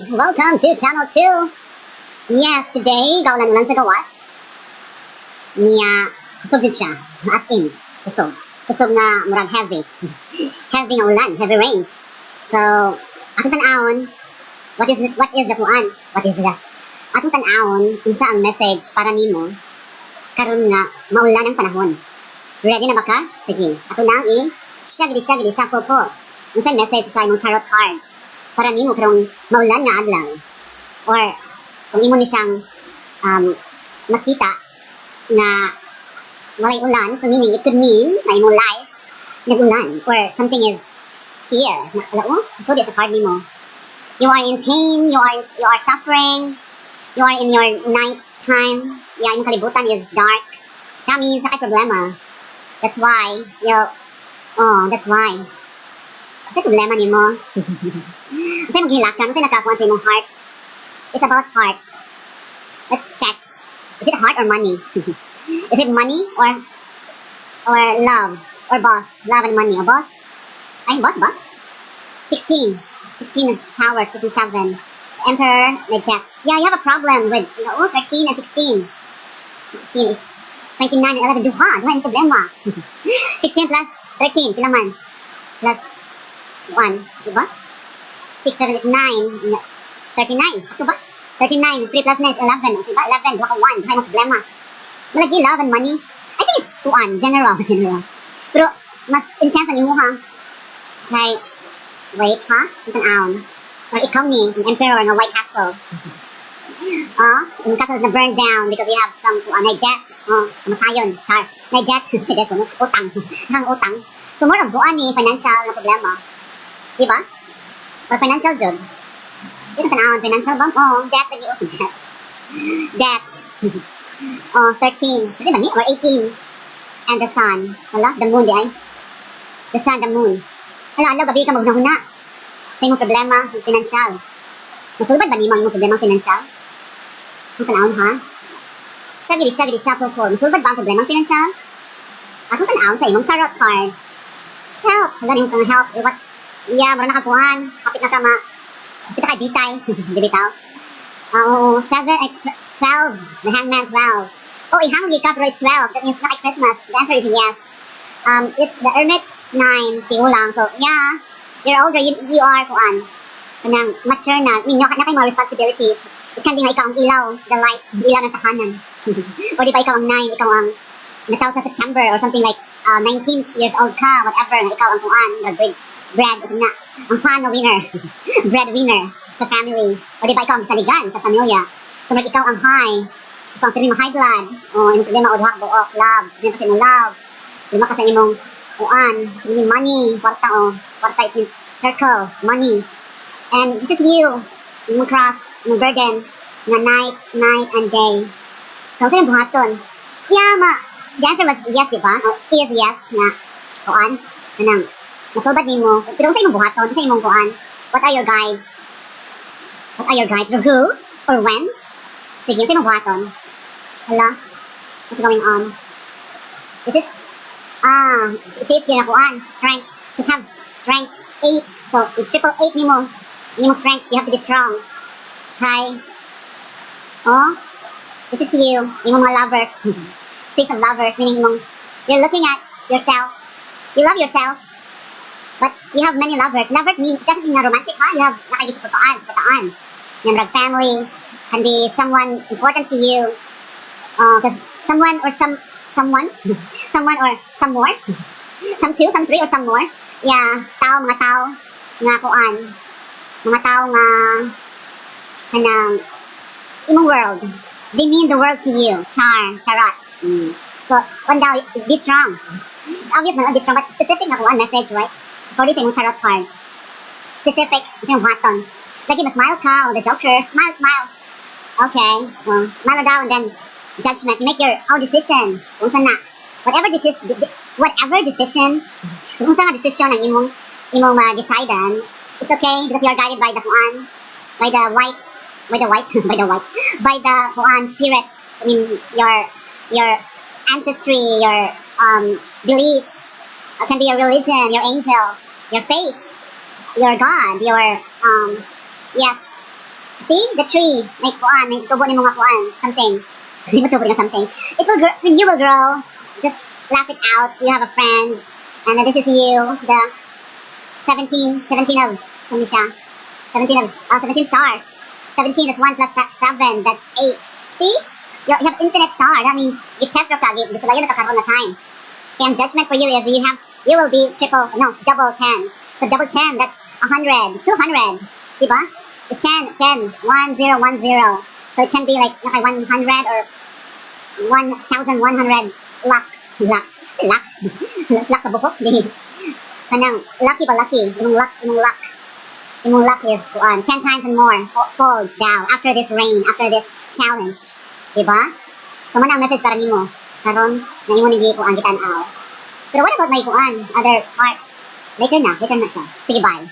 Welcome to Channel 2. Yes, today, gaulan-ulan sa gawas. Niya, kusog jud siya. As in, kusog. Kusog nga, murag heavy. Heavy nga ulan, heavy rains. So, atong tan-awon, what is the kuan? What is the, atong tan-awon, unsa ang message para nimo karon nga maulan ang panahon. Ready na ba ka? Sige. Ato nang i shaggy shaggy shuffle po. Unsa message sa imong tarot cards para nimo karong maulan nga adlaw? Or kung imo ni siyang makita na walay ulan, so meaning it could mean na imong life nag-ulan or something is here. Na, alam mo, show sa card nimo. You are in pain, you are suffering, you are in your night time. Yeah, imong kalibutan is dark. That means naa problema. That's why you oh, that's why. Unsay problema nimo? Unsay imong gihilakan? Unsay nakakuan sa imong heart? It's about heart. Let's check. Is it heart or money? Is it money or love? Or both? Love and money or both? Ay, both ba? 16. 16 powers, 67. Emperor, the Death. Yeah, you have a problem with oh, 13 and 16. 16 is 29 and 11. Duha, duha yung problema. 16 plus 13, pila man? Plus 1, diba? 6, 7, 8, 9, 39. Sakto ba? 39, 3 plus 9 is 11. O, diba? 11, duha ka 1, duha yung problema. Malagi love and money. I think it's kuan, general, general. Pero, mas intense ang imuha. Like, wait ha? Tan-awon. Or ikaw ni, ang emperor ng White Castle. Ah, yung castle is na burned down because you have some kuan, may debt. Oh, kamatayon, char. May debt, si debt, no? Utang. Ang utang. So more of kuan ni financial na problema. Di ba? Or financial jud. Dito tanawon, financial ba? Oh, debt lagi, oh, debt. Debt. Oh, 13. Pwede ba ni? Or 18. And the sun. Wala, the moon di ay. The sun, the moon. Hala, alaw, gabi ka maghuna-huna sa imong problema, financial. Masulbad ba nimo ang imong problema financial? Ang tanawon ha? Shaggy, shaggy, shuffle four. Masulbad ba ang problema financial? Atong tanawon sa imong tarot cards. Help! Hala, nimo kang help. Eh, what? Yeah, mura nakakuan. Kapit na ka ma. Kapit na kay bitay. Di bitaw? Oo, 7, ay, 12. The Hangman 12. Oh, ihang ka pero it's 12. That means not Christmas. The answer is yes. It's the Hermit 9, tigulang. So, yeah, you're older, you are, kuan. Kanang mature na. I mean, naa kay mga responsibilities. It can be nga ikaw ang ilaw, the light, ilaw ng tahanan. Or di ba ikaw ang 9, ikaw ang nataw sa September or something like 19 years old ka, whatever, na ikaw ang kuan, the bread, bread, o na, ang pan na winner, breadwinner sa family. O di ba ikaw ang saligan sa pamilya. So, like, ikaw ang high, ikaw ang pirmi high blood, o imong problema o duha ka buok, love, problema ka sa imong love, problema ka sa imong kuan, sa imong money, kwarta o, kwarta, it means circle, money. And this is you, imong cross, imong burden, nga night, night and day. So, sa imong buhaton? Yeah, ma, the answer was yes, di ba? O, is yes, nga, kuan, kanang, nasulbad nimo, pero sa imong buhaton, sa imong kuan, what are your guides? What are your guides? Or who? Or when? Sige, sa imong buhaton. Hala, what's going on? This is, ah, it says here na kuan, strength, to have strength, 8, so, i-triple 8 nimo, imong strength, you have to be strong. Hi. Oh, this is you, imong mga lovers. Six of Lovers, meaning imong, you're looking at yourself. You love yourself, but you have many lovers. Lovers mean, doesn't mean na romantic, ha? You have nakagisuportaan, suportaan. Yan, rag family, can be someone important to you. Because someone or some, someone's, someone or some more, some two, some three, or some more. Yeah, tao, mga tao, nga kuan, mga tao nga, kanang, imong world. They mean the world to you. Char, charot. So, one daw, be strong. It's obvious na, be strong, but specific na kuan message, right? According sa imong tarot cards. Specific, sa imong buhaton. Lagi, smile ka, o the Joker, smile, smile. Okay, well, smile daw, and then, judgment. You make your own decision. Kung saan na, whatever decision, kung saan nga decision ang imong ma-decide, it's okay because you are guided by the kuan, by the white, by the white, by the white, by the kuan spirits. I mean, your ancestry, your beliefs, can be your religion, your angels, your faith, your God, your yes. See? The tree. Like, kuan. Like, tubo nimo nga kuan. Something. Hindi mo tubo nga something. It will grow. I mean, you will grow. Just laugh it out. You have a friend. And then this is you. The 17, 17 of, ano siya? 17 of, oh, 17 stars. 17 is 1 plus 7, that's 8. See? You have infinite star. That means, i-test ra ka, gusto na kakaroon na time. Kaya ang judgment for you is you will be triple, no, double 10. So double 10, that's 100, 200. Diba? It's 10, 10, 1, 0, 1, 0. So it can be like 100 or 1,100 lakhs. Lakhs. Lakhs. Lakhs sa buhok. Di. Kanang, lucky ba lucky? Imong luck, imong luck. Imong luck is kuan, 10 times and more folds down after this rain, after this challenge. Diba? So mao na ang message para nimo. Karon, na imo ni kuan gitan-aw. Pero what about my kuan, other parts? Later na siya. Sige, bye.